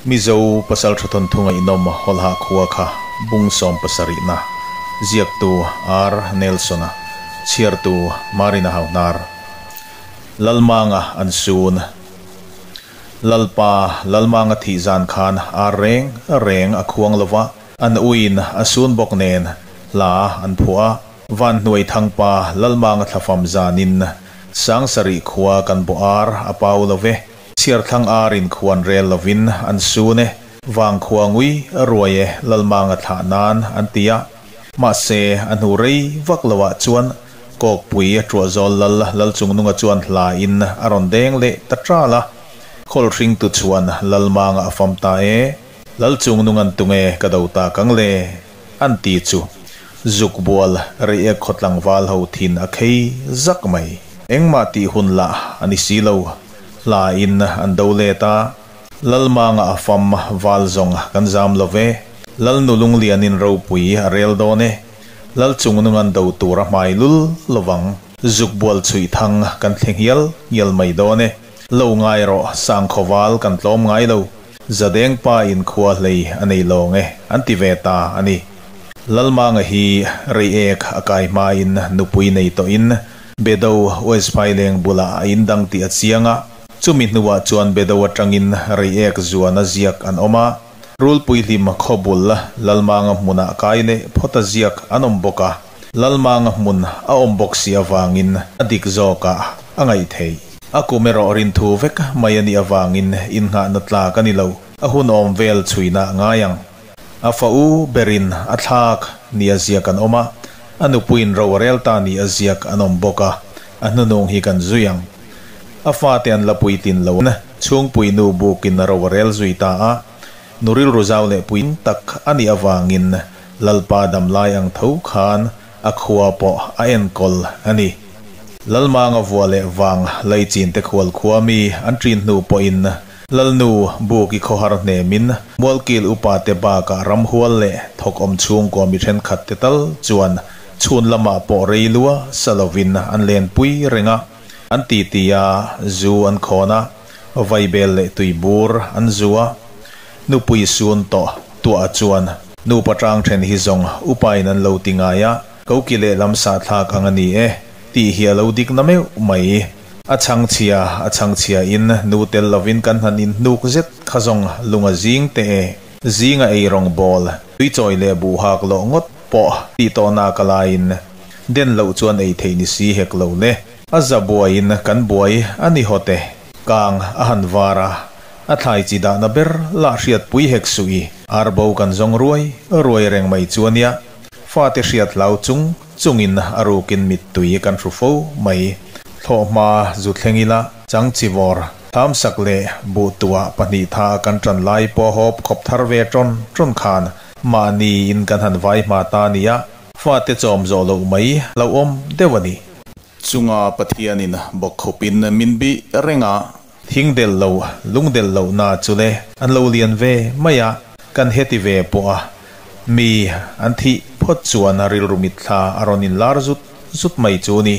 Mizo pasaltha thawnthu ngaihnawm Hawlha khua kha bung 70na ziaktu R Nelson-a chhiartu Marina Hauhnar Lalmanga an sun. Lalpa Lalmanga thih zan khan ar reng reng a khuang lova, an uiin a sun bawk nen hla an phuah a. Vanhnuai Thangpa Lalmanga thlafam zanin Sangsarih khua kan bawh ar a pau lo ve. Chhiarthlang ar in khuan rel lovin an sun e, vangkhua ngui ruai e Lalmanga thlah nan an ti a. Mahse, a hnu rei vak lo ah chuan Kawkpui a Tuahzawl Lal Lalchungnunga chuan hla in a rawn deng leh ta ṭal a. Khawlhring tu chuan Lalmanga a fam ta e, Lalchungnunga'n tunge ka do tak ang le? an ti chu Zukbual Reiek khaw tlangval ho thin a khei zak mai. Engmah tih hun lah a ni si lo. Hla in an do let a, Lalmanga a fam val zawng kan zam lo ve, Lalnu Lunglianin ropui a rel dawn e, Lalchungnungan do tur a hmai lul lovang, Zukbual chhuih thang kan thleng hial ngial mai dawn e, Lo ngai rawh sangkhaw val kan tlawm ngai lo, Zadeng pa in khua hlei a nei lawng e, an ti ve ta a ni. Lalmanga hi Reiek a kai hmain nupui nei tawhin Bedo West Phaileng bulah a indang tih a chiang a, chumi hnuah chuan Bedo atangin Reiek zuana ziak an awm a, Rulpui hlim khawbul Lalmanga hmunah kai leh phawta ziak an awm bawk a, Lalmanga hmun a awm bawk si avangin a dik zawkah a ngaih theih. A kum erawh rinthu vek mai a nih avangin innghahna tlak a ni lo, a hun awm vel chhuina ngai ang. A fa u berin a thlak ni a ziak an awm a, a nupuiin ro a rel ta ni a ziak an awm bawk a, a hnunung hi kan zui ang. A fate an la puitlin lo a, chhungpui nu bukin ro a rel zui ta a, nu rilru zau leh puitling tak a nih avangin Lalpa damlai ang tho khan a khua pawh a enkawl a ni. Lalmanga vua leh vang Leichinte khual khua mi an ṭin hnu pawhin Lalnu buk i khawhar hnemin Mualkil upate bakah ramhual leh thawk awm chhungkua mi thenkhat te tal chuan chhun lamah pawh rei lua sa lovin an lenpui reng a, an titi a, zu an khawn a, vaibel leh tuibur an zu a. Nupui sun tawh tuah chuan nupa tang then hi zawng upain an lo ti ngai a, koki lehlam sahthlak ang a ni e tih hi a lo dik na meuh mai. A chhangchhia a chhangchhia in nu tel lovin kan han in hnuk zet kha zawng lung a zing teh e. Zinga ei rawng bawl, tui chawi leh buh hak loh ngawt pawh tih tawh nak a laiin den loh chuan ei theih ni si hek lo le. A za buaiin kan buai a ni hawt e. Kang a han var a, a thlai chi dahna ber lah hriat pui hek suh i. Arbo kan zawng ruai ruai reng mai chu a nia. Fate hriat hlau chung chungin a rukin mittui kan hru fo mai. Thlawhhma zu thleng ila, changchi vawr, thlamsak leh buhtuah pahnitha kan tan lai pawh hawp khawp thar ve tawn tawn khan mahni in kan han vai hma ta nia, fate chawm zawh loh mai hlauhawm deuh a ni. Chunga Pathianin bawkkhupin min bih reng a. Thing del lo, lung del loh na chu le an lo lian ve mai a, kan heti ve pawh a, mi an thih phawt chuan a rilru mitthla a rawn inlar zut zut mai chu ni,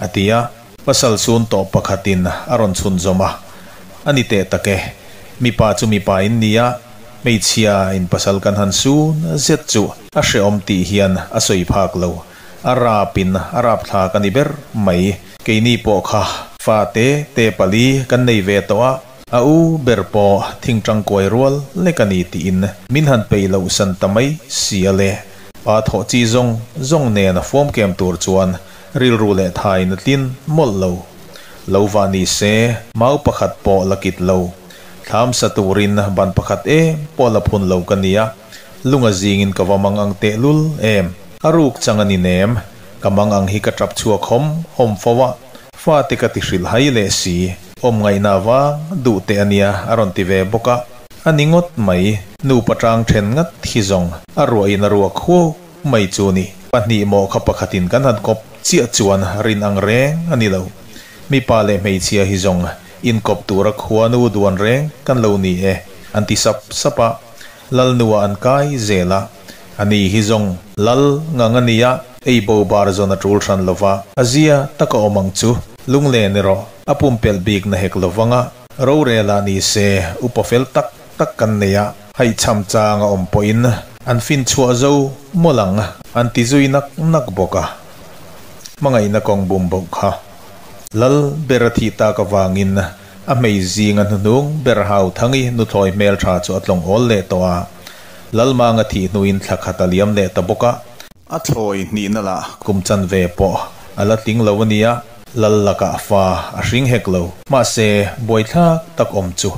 a ti a. Pasal chhun tawh pakhatin a rawn chhunzawm a, A ni teh tak e, mipa chu mipa in ni a, hmeichhia in pasal kan han sun zet chu a hrehawm tih hian a sawi phak lo, a rapin a rapthlak a ni ber mai. Keini pawh kha fa te te pali kan nei ve tawh a, a u ber pawh thingtang kuai rual lek a ni tiin min han peih loh san ta mai si a le. Pa thawh chi zawng zawng nen a fawm kem tur chuan rilru leh thain a tlin mawlh lo. Lo vah ni se mau pakhat pawh la kit lo. Thlam sa turin ban pakhat em pawh la phun lo ka nia, lunga zingin ka va mang ang tehlul em. A ruk chang a ni nem. Ka mang ang hi ka tap chhuak hawm hawm fo a, fate ka ti hrilh hai leh si. Awm ngaihna vang duh teh a nia a rawn ti ve bawk a. A ni ngawt mai, nupa tang then ngat hi zawng a ruahin a ruak huau mai chu ni. Pahnih maw kha pakhatin kan han kawp chiah chuan rin ang reng a ni lo. Mipa leh hmeichhia hi zawng inkawp tura khuanu duan reng kan lo ni e an ti sap sap a. Lalnua an kai zel a, a ni hi zawng lal ngang a nia, ei bo bar zawn a tul hran lo va, a zia tak a awm ang chu, lunglen erawh a pumpelh bik na hek lo vang a, rorel ah ni se upa fel tak tak. tak kan nei a, haihchham chang a awm pawhin an finchhuah zo mawlh ang an ti zui nak nak bawk a. Hmangaihna kawng bum boh kha Lal ber a thih tak avangin a hmei zinga hnuhnung ber Hauthangi nuthlawi hmeltha chu a tlawng awl leh tawh a. Lalmanga thih hnuin thla khat a liam leh ta bawk a. A thlawi hnihna lah kum chanve pawh a la tling lo a nia, Lal lakah fa a hring hek lo. Mahse, buaithlak tak awm chu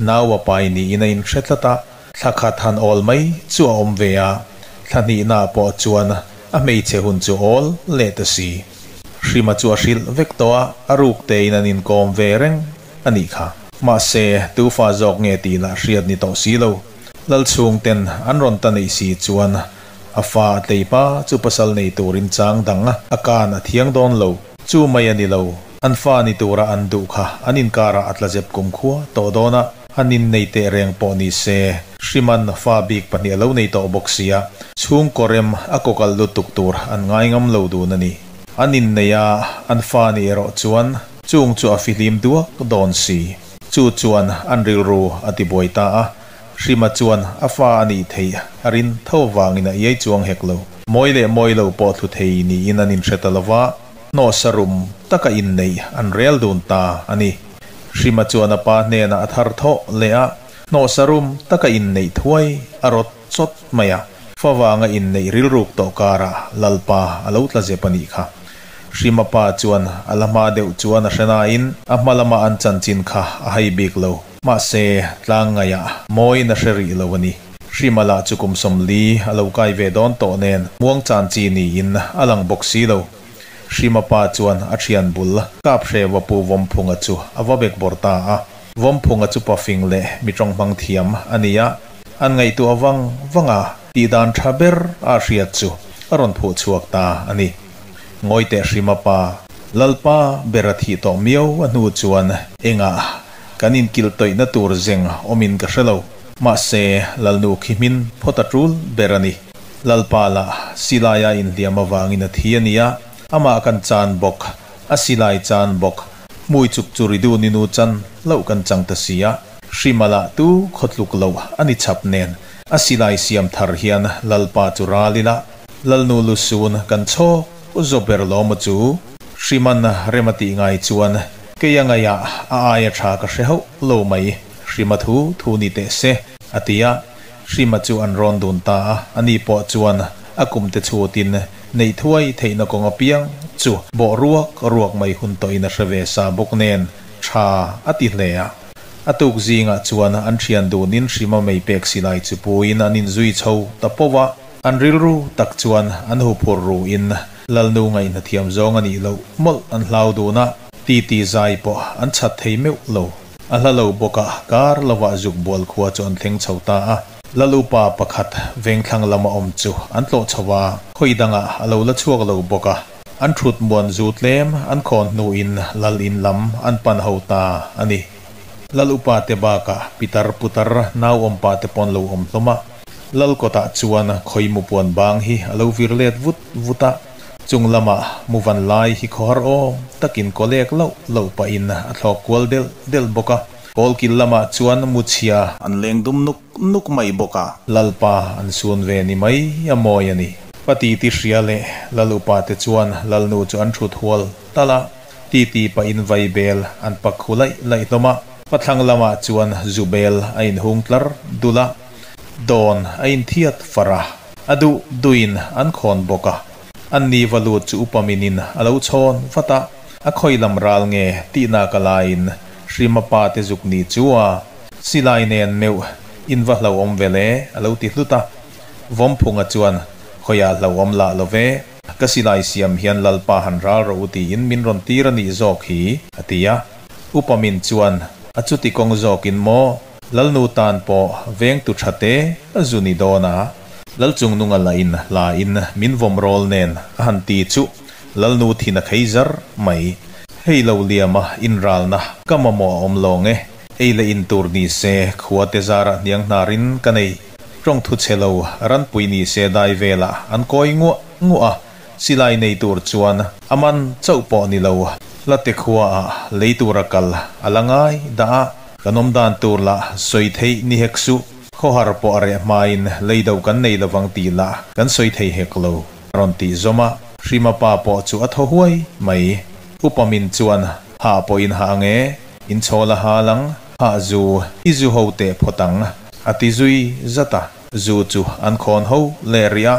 nau a pai niin a inhre tlat a, thla khat han awl mai chu a awm ve a, thla hnihnaah pawh chuan a hmeichhe hun chu awl leh ta si. Hrima chu a hrilh vek tawh a, a ruk tein an inkawm ve reng a nih kha. Mahse, tu fa zawk nge tih lah hriat ni tawh si lo. Lalchhung ten an rawn ta neih si chuan a fa a tlei hma chu pasal nei turin chang dang a kan a thiang dawn lo. Chu mai a ni lo, an fa ni tura an duh kha an inkarah a tla zep kumkhua tawh dawn a, han innei teh reng pawh ni se, Hriman fa bik pahnih a lo nei tawh bawk sia, chhungkaw rem a kawkalh lutuk tur an ngai ngam lo dun a ni. An innei a, an fa nih erawh chuan chung chu a fihlim duak dawn si. Chu chuan an rilru a tibuai ta a, Hrima chuan a fa a nih theih a rin tho avangin a iai chuang hek lo. Mawi leh mawi lo pawh thlu thei niin an inhre ta lo va, hnawhsa rum taka inneih an rel dun ta a ni. Hrima chuan a pa hnenah a thar thawh leh a, hnawhsa rum taka inneih thuai a rawt chawt mai a, fa vanga inneih rilruk tawh karah Lalpa a lo tla zep a nih kha. Hrima pa chuan a la hma deuh chuan a hre nain a hma lama an chanchin kha a hai bik lo. Mahse, tlang ngaihah mawiin a hre rih lo a ni. Hrima lah chu kum 40 a lo kai ve dawn tawh nen muang chan chi niin a lang bawk si lo. Hrima pa chuan a thian bul kap hre va pu Vawmphunga chu a va bek bawr ta a. Vawmphunga chu pafing leh mi tawnghmang thiam a ni a, an ngaihtuah vang vang a, tihdan tha ber a hriat chu a rawn phuh chhuak ta a ni. Ngawi teh Hrima pa, Lalpa ber a thih tawh miau a hnu chuan engah kan inkilh tawihna tur zeng awmin ka hre lo. Mahse, Lalnu khi hmin phawt a tul ber a ni. Lalpa lah silaia inhliam avangin a thi a nia, amah kan chan bawk, a silai chan bawk, hmui chuk chu ri dun i nu chan loh kan chang ta si a. Hrima lah tu khawtluk loh a ni chhap nen, a silai siam thar hian Lalpa chu ral ila, Lalnu lusun kan chhawk zaw ber lawm aw chu. Hriman rem a tih ngai chuan kei a ngaihah a aia tha ka hre hauh lo mai, Hrima thu thu ni teh se, a ti a. Hrima chu an rawn dun ta a, ani pawh chuan a kumte chhutin neih thuai theihna kawng apiang chu bawh ruak ruak mai hun tawhin a hre ve sa bawk nen tha a ti hle a. A tuk zingah chuan an thian dunin Hrima mei pek silai chu puiin an inzui chho ta pawh a. An rilru tak chuan an huphur ruin Lalnu ngaihna thiam zawng a nih loh mawlh an hlau dun a, titi zai pawh an chhat thei meuh lo. A hla lo bawk a, kar lovah Zukbual khua chu an thleng chho ta a. Lal upa pakhat vengthlang lama awm chu an tlawh chho a, khawi dangah a lo la chhuak lo bawk a. An thut muan zu tlem an khawn hnuin Lal in lam an pan ho ta a ni. Lal upa te bakah pitar putar nau awmpa te pawn lo awm hlawm a. Lal kawtah chuan khawi mu puan bang hi a lo vir let vut vut a, chung lamah mu van lai hi khawhar awm takin kaw lek loh loh pahin a thlawk kual delh delh bawk a. Kawl kil lamah chuan mu chhia an leng dum nuk nuk mai bawk a. Lalpa an sun ve ni mai a mawi a ni. Pa titi hria leh Lal upa te chuan Lalnu chu an thut hual tal a, titi pahin vai bel an pak khu laih laih hlawm a. Pathlang lamah chuan zu bel a inhung tlar dul a. Dawn a inthiat far a, a duh duhin an khawn bawk a. An ni va lut chu upa minin a lo chhawn vat a, a khawi lam ral nge tihnak a laiin Hrima pa te zuk ni chu a silai nen meuh in va hlauhawm ve le a lo ti hlut a. Vawmphunga chuan khawiah hlauhawm lah lo ve, ka silai siam hian Lalpa han ral rawh u tiin min rawn tir a nih zawk hi a ti a. Upa min chuan a chuti kawng zawkin maw? Lalnu tan pawh vengtu tha te a zu ni dawn a, Lalchungnunga lah in hla in min vawm rawl nen a han ti chu Lalnu thin a khei zar mai. Hei lo liama inralna ka mamawh a awm lawng e, ei leh in tur ni se khua te zarah hniang hnarin ka nei. Tawng thu chhe lo ranpui ni se dai velah an kawi nguah nguah a, silai nei tur chuan a man chauh pawh ni lo, hlate khuaah lei tura kal a la ngai dah a. Kan awm dan tur lah sawi theih ni hek suh. Khawhar pawh a reh hmain lei do kan nei lovang tih lah kan sawi thei hek lo, a rawn tih zawm a. Hrima pa pawh chu a thaw huai mai. Upa min chuan hah pawhin hah ang e, inchhawl a hal ang, hah zu i zu ho teh phawt ang, a ti zui zat a. Zu chu an khawn ho leh rih a,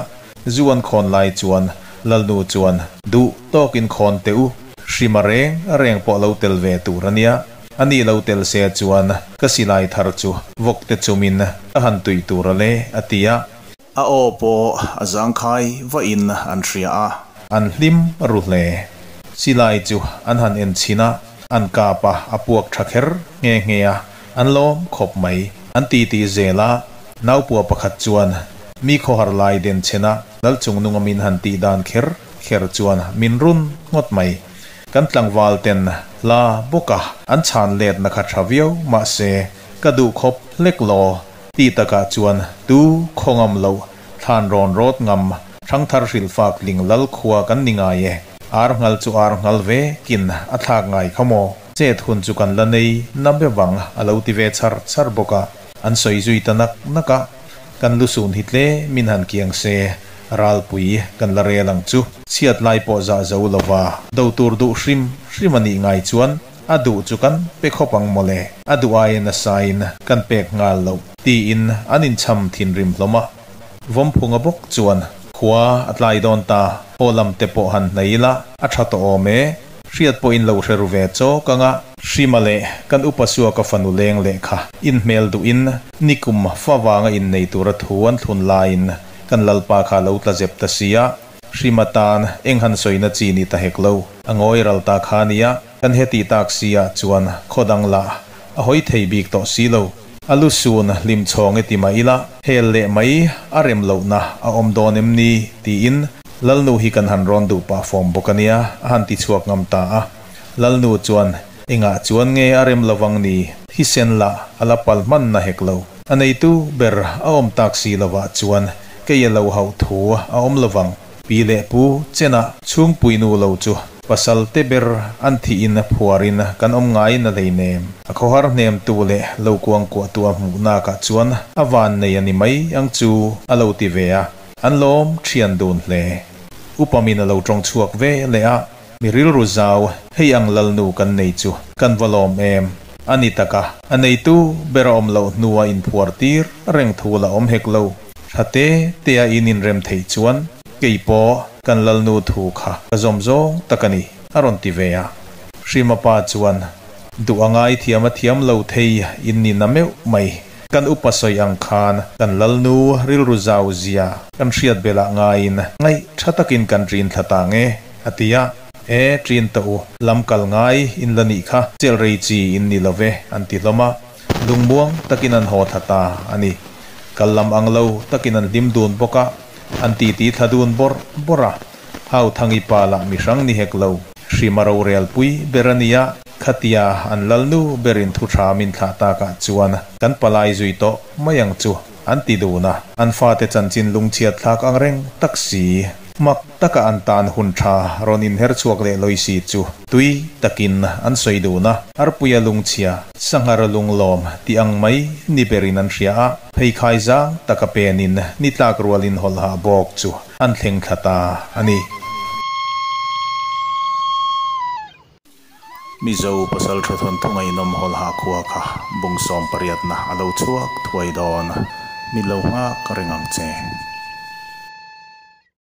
zu an khawn lai chuan Lalnu chuan duh tawkin khawn teh u, Hrima reng reng pawh lo tel ve tur a nia. A ni lo tel se chuan ka silai thar chu vawk te chumin ka han tui tur a le, a ti a. A aw pawh a zangkhai vahin an hria a. An hlim ru hle. Silai chu an han en chhin a, an kap a, a puak tha kher nghe nghe a, an lawm khawp mai. An titi zel a, naupua pakhat chuan mi khawhar lai den chhen a, Lalchungnunga min han tih dan kher kher chuan min run ngawt mai. Kan tlangval ten hla bawk a, an chhan letna kha tha viau mahse ka duh khawp hlek law tih takah chuan tu khaw ngam loh thlan rawn rawt ngam thangthar hrilhfak tling lal khua kan ni ngai e. Ar nghal chu ar nghal ve kin a thlak ngai kha maw? Chet hun chu kan la nei na be vang a lo ti ve char char bawk a, an sawi zui ta nak nak a. Kan lusun hi tlem in han kiang se, ralpui kan la rel ang chu. Chhiat lai pawh zah zo lova do tur duh hrim hrim a nih ngai chuan a duh chu kan pe khawp ang mawle, a duh aia nasain kan pek nghal loh tiin an inchham thinrim hlawm a. Vawmphunga bawk chuan khua a tlai dawn ta, haw lam te pawh han hnai ila a tha tawh awm e, Hriat pawhin lo hre ru ve chawk ang a. Hrima leh kan upa Suaka fanu leng lehkha inhmel duhin nikum fa vanga innei tura thu an thlun laiin kan Lalpa kha lo tla zep ta si a, Hrima tan eng han sawina chi ni ta hek lo. A ngawi ral ta kha nia, kan heti tak si ah chuan khaw dang lah a hawi thei bik tawh si lo. A lu sun hlim chhawng e ti mah ila, hel leh mai a rem lohna a awm dawn em ni? tiin Lalnu hi kan han rawn duh pah fawm bawk a nia, a han ti chhuak ngam ta a. Lalnu chuan, Engah chuan nge a rem lovang ni? Thisen lah a la pal hman na hek lo. A neitu ber a awm tak si lovah chuan kei a lo hauh thu a awm lovang. Pi leh pu chenah chhungpuinu lo chu pasal te ber an thihin phuarin kan awm ngai na hleinem. A khawhar hnemtu leh lo kuangkuahtu a hmuh nakah chuan a vannei a ni mai ang chu a lo ti ve a. An lawm thian dun hle. Upa min a lo tawng chhuak ve leh a, mi rilru zau hei ang lalnu kan nei chu kan va lawm em? A ni tak a, a neitu ber a awm loh hnua inphuar tir reng thu la awm hek lo. Tha te te a in inrem theih chuan kei pawh kan lalnu thu kha ka zawm zawng tak a ni, a rawn ti ve a. Hrima pa chuan duh a ngaithiam a thiam lo thei in ni na meuh mai. Kan upa sawi ang khan kan Lalnu rilru zau zia kan hriat belah ngaiin ngaih tha takin kan ṭin thla ta nge, a ti a. E, ṭin tawh u, lam kal ngai in la nih kha, chelh rei chi in ni lo ve, an ti hlawm a. Lungmuang takin an haw thla ta a ni. Kal lam ang lo takin an hlim dun bawk a, an titi thla dun bawrh bawrh a. Hauthangi pa lah mihrang ni hek lo, hrima rorelpui ber a nia. Khatia an lalnu berin thu tha min thlah takah chuan kan palai zui tawh mai ang chu an ti dun a, an fate chanchin lungchhiat thlak ang reng tak si, mak taka an tan hun tha rawn inher chhuak leh lawi si chu tui takin an sawi dun a, Arpuia lungchhia, Sanghara lunglawm tih ang mai ni berin an hria a, pheikhai zang taka penin ni tlak rualin hawlhah bawk chu an thleng thla ta a ni. Mizo pasaltha thawnthu ngaihnawm hawlha khua kha bung sawm pariatna a lo chhuak thuai dawn. Min lo nghak reng ang che.